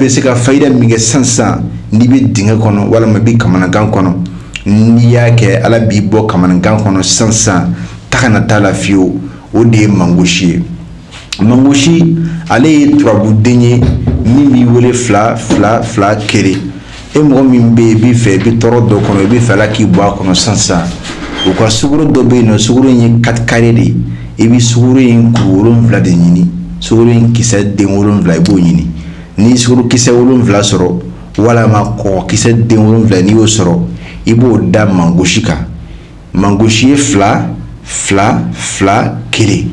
bɛ se ka fayida min kɛ sisan sisan n'i bɛ dingɛ kɔnɔ walima i bɛ kamanagan kɔnɔ, n'i y'a kɛ, Ala b'i bɔ kamanagan kɔnɔ sisan sisan, taga na t'a la fiyewu. O de ye mangosi ye. Mangosi, ale ye turabuden ye min b'i wele 2 2 2 1. E mɔgɔ min bɛ yen, i b'i fɛ, i bɛ tɔɔrɔ dɔ kɔnɔ, i bɛ fɛ Ala k'i bɔ a kɔnɔ sisan sisan, u ka sukaro dɔ bɛ yen nɔ, sukaro in ye quatre carré de ye. I bɛ sukaro in kuru 7 de ɲini, sukaro in kisɛ den 7, i b'o ɲini. N'i ye sukaro kisɛ 7 sɔrɔ, walama kɔgɔ kisɛ den 7, n'i y'o sɔrɔ, i b'o da mangosi kan. Mangosi ye 2 2 2 1.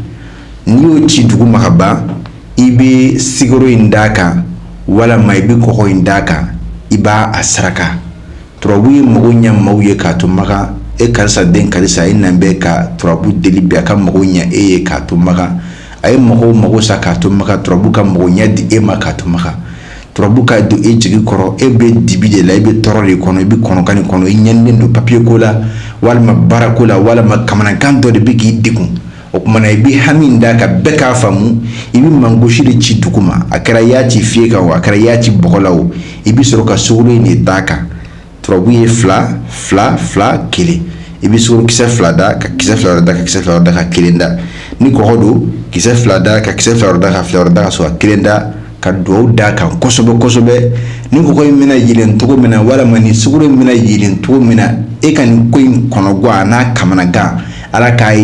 N'i y'o ci dugu ma ka ban, i bɛ sukaro in d'a kan walama i bɛ kɔgɔ in d'a kan, i b'a a saraka. Turabu ye mago ɲɛ maaw ye k'a to Makan. E karisa den karisa, e nan bɛ ka turabu deli bi a ka mago ɲɛ e ye k'a to Makan. A ye mɔgɔw mago sa k'a to Makan. Turabu ka mago ɲɛ di e ma k'a to Makan. Turabu ka don e jigi kɔrɔ. E bɛ dibi de la, e bɛ tɔɔrɔ de kɔnɔ, i bɛ kɔnɔkan kɔnɔ, i ɲɛnen don papiye ko la walima baara ko la walima kamanagan dɔ de bɛ k'i degun. O tuma na, i bɛ hami da ka bɛɛ k'a faamu, i bɛ mangosi de ci dugu ma. A kɛra i y'a ci fiye kan o, a kɛra i y'a ci bɔgɔ la o, i bɛ sɔrɔ ka sukaro in de d'a kan. Turabu ye 2 2 2 1. I bɛ sukaro kisɛ 2 da ka kisɛ 2 da ka kisɛ 2 da ka 1 da. Ni kɔgɔ don, kisɛ 2 da ka kisɛ 2 da ka 2 da ka sɔrɔ ka 1 da, ka dugawu d'a kan kosɛbɛ kosɛbɛ. Ni kɔgɔ in bɛna yɛlɛn cogo min na, walima ni sukaro in bɛna yɛlɛn cogo min na, e ka nin ko in kɔnɔgɔ a n'a kamanagan, Ala k'a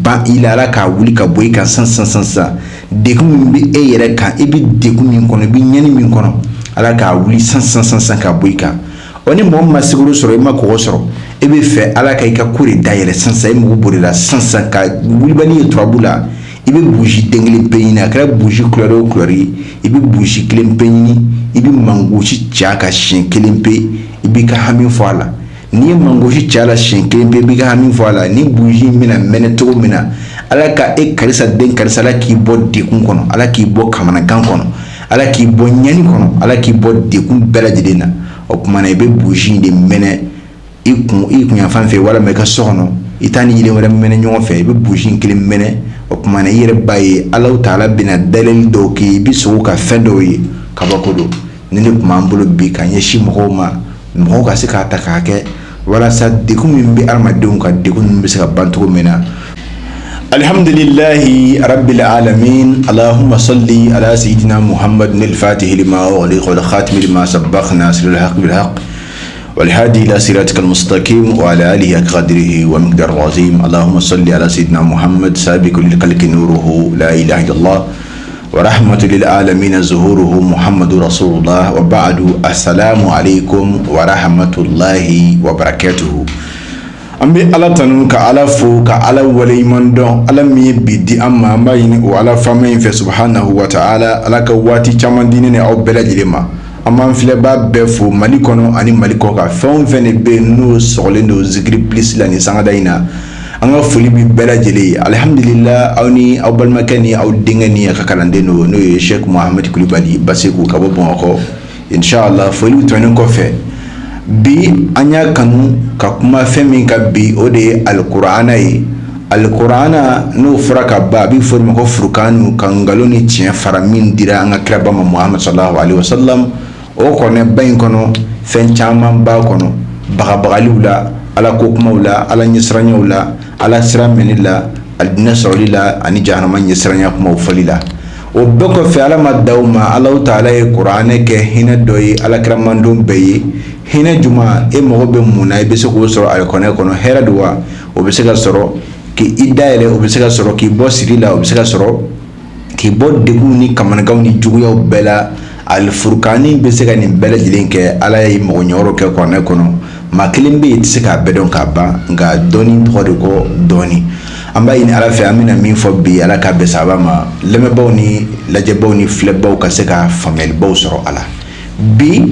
ban i la, Ala k'a wuli ka bɔ i kan san san san san. Degun min bɛ e yɛrɛ kan, i bɛ degun min kɔnɔ, i bɛ ɲɛni min kɔnɔ, Ala k'a wuli san san san san ka bɔ i kan. Ɔ, ni mɔgɔ min ma sukaro sɔrɔ, i ma kɔgɔ sɔrɔ, e bɛ fɛ Ala ka i ka ko de dayɛlɛ sisan sisan, e mago b'o de la sisan sisan ka wulibali ye turabu la, i bɛ buji den kelen pe ɲini. A kɛra buji couleur o couleur ye, i bɛ buji kelen pe ɲini, i bɛ mangosi ci a kan siɲɛ kelen pe, i b'i ka hami fɔ a la. N'i ye mangosi ci a la siɲɛ kelen pe, i b'i ka hami fɔ a la, ni buji in bɛna mɛnɛ cogo min na, Ala ka e karisa den karisa, Ala k'i bɔ degun kɔnɔ, Ala k'i bɔ kamanagan kɔnɔ, Ala k'i bɔ ɲani kɔnɔ, Ala k'i bɔ degun bɛɛ lajɛlen na. O tuma na, i bɛ buji in de mɛnɛ i kun, i kun yanfan fɛ, walima i ka so kɔnɔ. I t'a ni yelen wɛrɛ mɛnɛ ɲɔgɔn fɛ, i bɛ buji in kelen mɛnɛ. O tuma na, i yɛrɛ b'a ye, Alahu taala bɛna dayɛlɛli dɔw kɛ, i bɛ sogo ka fɛn dɔw ye, kabako don. Ni ne tun b'an bolo bi ka ɲɛsin mɔgɔw ma, mɔgɔw ka se k'a ta k'a kɛ walasa degun min bɛ adamadenw kan, degun ninnu bɛ se ka ban cogo min na. Alhamdulillahi rabbil alamin. Allahumma salli ala sayyidina Muhammadin al-fatihi lima ughliqa wal khatimi lima sabaqa nasiril haqq bil haqq wal hadi ila siratikal mustaqim wa ala alihi haqqa qadrihi wa miqdaril azim. Allahumma salli ala sayyidina Muhammad sabiqul khalqi nuruhu la ilaha illallah wa rahmatul lil alamin zuhuruhu Muhammadu rasulullah. Wa ba'du, assalamu alaikum wa rahmatullahi wa barakatuhu. An bɛ Ala tanu, ka Ala fo, ka Ala waleɲuman dɔn, Ala min ye bi di an ma. An b'a ɲini o Ala faama in fɛ, subhanahu wa ta'ala, Ala ka waati caman di ne ni aw bɛɛ lajɛlen ma. An b'an filɛbaa bɛɛ fo Mali kɔnɔ ani Mali kɔ kan. Fɛn o fɛn de bɛ yen n'o sɔgɔlen don Zikiri Plus la nin sangada in na, an ka foli bɛ bɛɛ lajɛlen ye. Alihamudulila, aw ni aw balimakɛ ni aw denkɛ ni a ka kalanden don, n'o ye Sɛki Muhamadi Kulubali Baseku ka bɔ Bamakɔ. Inshallah, foliw tɛmɛnen kɔfɛ, bi an y'a kanu ka kuma fɛn min kan bi, o de ye alikurana ye. Alikurana, n'o fɔra ka ban, a bɛ fɔ o ma ko furukanu, ka nkalon ni tiɲɛ fara, min dira an ka kiraba ma Muhamadu sallallahu alaihi wasallam. O kuranɛba in kɔnɔ, fɛn caman b'a kɔnɔ, bagabagaliw la, Ala ko kumaw la, Ala ɲɛsiranyaw la, Ala sira minɛli la, alijinɛ sɔrɔli la ani jahanama ɲɛsiranya kumaw fɔli la. O bɛɛ kɔfɛ, Ala ma da o ma, Alahu taala ye kuranɛ kɛ hinɛ dɔ ye alakira mantɔn bɛɛ ye. Hinɛ juma? E mago bɛ mun na, i bɛ se k'o sɔrɔ alikuranɛ kɔnɔ. Hɛrɛ don wa, o bɛ se ka sɔrɔ. K'i dayɛlɛ, o bɛ se ka sɔrɔ. K'i bɔ siri la, o bɛ se ka sɔrɔ. K'i bɔ degun ni kamanaganw ni juguyaw bɛɛ la, alifurukani bɛ se ka nin bɛɛ lajɛlen kɛ. Ala ye mɔgɔ ɲɛyɔrɔ kɛ kuranɛ kɔnɔ. Maa kelen bɛ yen, i tɛ se k'a bɛɛ dɔn k'a ban, nka dɔɔni tɔgɔ de ko dɔɔni. An b'a ɲini Ala fɛ, an bɛna min fɔ bi, Ala k'a bɛn saba ma, lamɛnbaaw ni lajɛbaw ni filɛbaw ka se ka faamuyalibaw sɔrɔ a la. Bi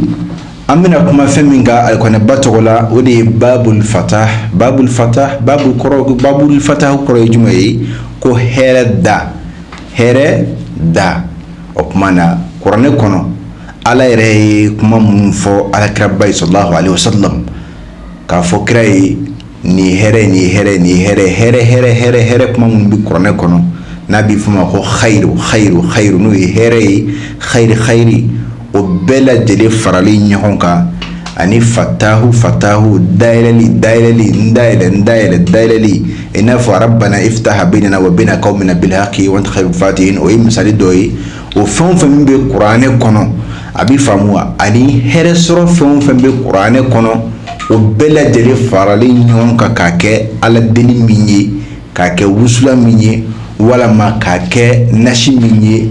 an bɛna kuma fɛn min kan alikuranɛba tɔgɔ la, o de ye babul fatah. Babul fatah, babu kɔrɔ, babul fatah kɔrɔ ye jumɛn ye? Ko hɛrɛ da, hɛrɛ da. O tuma na, kuranɛ kɔnɔ, Ala yɛrɛ ye kuma minnu fɔ alakiraba ye sallallahu alaihi wasallam, k'a fɔ kira ye nin hɛrɛ, nin hɛrɛ, nin hɛrɛ, hɛrɛ, hɛrɛ, hɛrɛ, hɛrɛ, kuma minnu bɛ kuranɛ kɔnɔ, n'a bɛ f'o ma ko khairu, khairu, khairu, n'o ye hɛrɛ ye, khairi, khairi. O bɛɛ lajɛlen faralen ɲɔgɔn kan ani fatahu fatahu, dayɛlɛli dayɛlɛli, n dayɛlɛ n dayɛlɛ dayɛlɛli, i n'a fɔ rabbana iftaha bainana wa baina qawmina bil haqqi wa anta khairul fatihin. O ye misali dɔ ye. O fɛn o fɛn min bɛ kuranɛ kɔnɔ, a bɛ faamu wa, ani hɛrɛ sɔrɔ fɛn o fɛn bɛ kuranɛ kɔnɔ, o bɛɛ lajɛlen faralen ɲɔgɔn kan k'a kɛ ala deli min ye, k'a kɛ wusula min ye, walama k'a kɛ nasi min ye,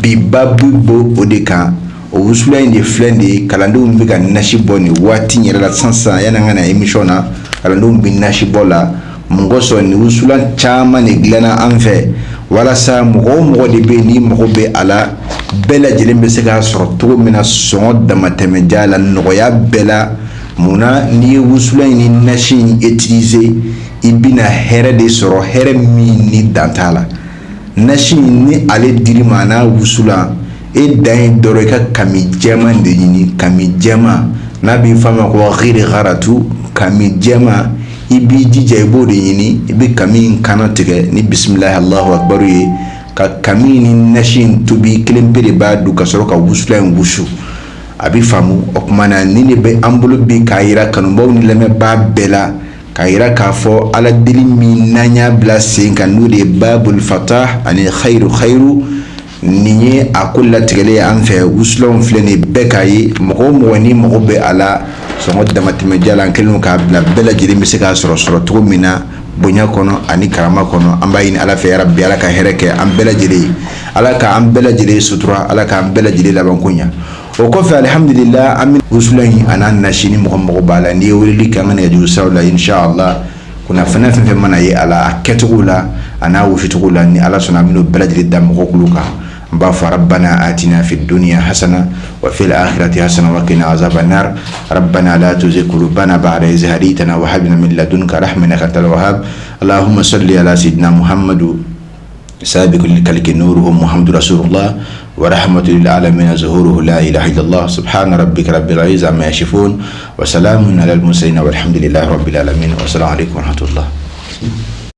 bi babu b'o de kan. O wusula in de filɛ nin ye. Kalandenw bɛ ka nasi bɔ nin waati yɛrɛ la sisan sisan. Yanni an ka na émission na, kalandenw bɛ nasi bɔ la. Mun kosɔn? Nin wusulan caman de dilanna an fɛ walasa mɔgɔ o mɔgɔ de bɛ yen n'i mago bɛ a la, bɛɛ lajɛlen bɛ se k'a sɔrɔ cogo min na sɔngɔ damatɛmɛdiya la, nɔgɔya bɛɛ la. Munna? N'i ye wusulan in ni nasi in utiliser, i bɛna hɛrɛ de sɔrɔ, hɛrɛ min ni dan t'a la. Nasi in ni ale dir'i ma n'a wusulan, e dan ye dɔrɔn i ka kami jɛman de ɲini. Kami jɛman n'a bɛ f'a ma ko ghirgharatu, kami jɛman, i b'i jija i b'o de ɲini. I bɛ kami in kana tigɛ ni bisimilahi alahu akibaru ye, ka kami ni nasi in tobi. Kelen pe de b'a dun ka sɔrɔ ka wusulan in wusu. A bɛ faamu. O tuma na, nin de bɛ an bolo bi k'a yira kanubaw ni lamɛnbaa bɛɛ la, k'a yira k'a fɔ ala deli min n'an y'a bila sen kan, n'o de ye babul fatah ani khairu khairu, nin ye a ko latigɛlen ye an fɛ. Wusulanw filɛ nin bɛɛ k'a ye. Mɔgɔ o mɔgɔ ni mago bɛ a la sɔngɔ damatɛmɛdiya la, an kɛlen don k'a bila, bɛɛ lajɛlen bɛ se k'a sɔrɔ sɔrɔ cogo min na bonya kɔnɔ ani karama kɔnɔ. An b'a ɲini Ala fɛ, yarabi Ala ka hɛrɛ kɛ an bɛɛ lajɛlen ye, Ala k'an bɛɛ lajɛlen sutura, Ala k'an bɛɛ lajɛlen labanko ɲɛ. O kɔfɛ, alihamudulila, an bɛ wusulan in a n'a nasi, ni mɔgɔ mago b'a la, n'i ye weleli kɛ an ka nɛgɛjuru siraw la, inshallah, kunnafoniya fɛn fɛn mana ye a la, a kɛcogo la a n'a wusucogo la, ni Ala sɔnna, an bɛn'o bɛɛ lajɛlen da mɔgɔw tulo kan. N b'a fɔ rabbana atina fi dunya hasana wa fil akhirati hasana wa qina azaban nar. Rabbana la tuzigh qulubana ba'da idh hadaytana wa hab lana min ladunka rahmatan innaka antal wahhab. Allahumma salli ala sayyidina Muhammadu سابق للكلك نوره محمد رسول الله ورحمة للعالمين ظهوره لا إله إلا الله. سبحان ربك رب العزة عما يصفون وسلام على المرسلين والحمد لله رب العالمين. والسلام عليكم ورحمة الله.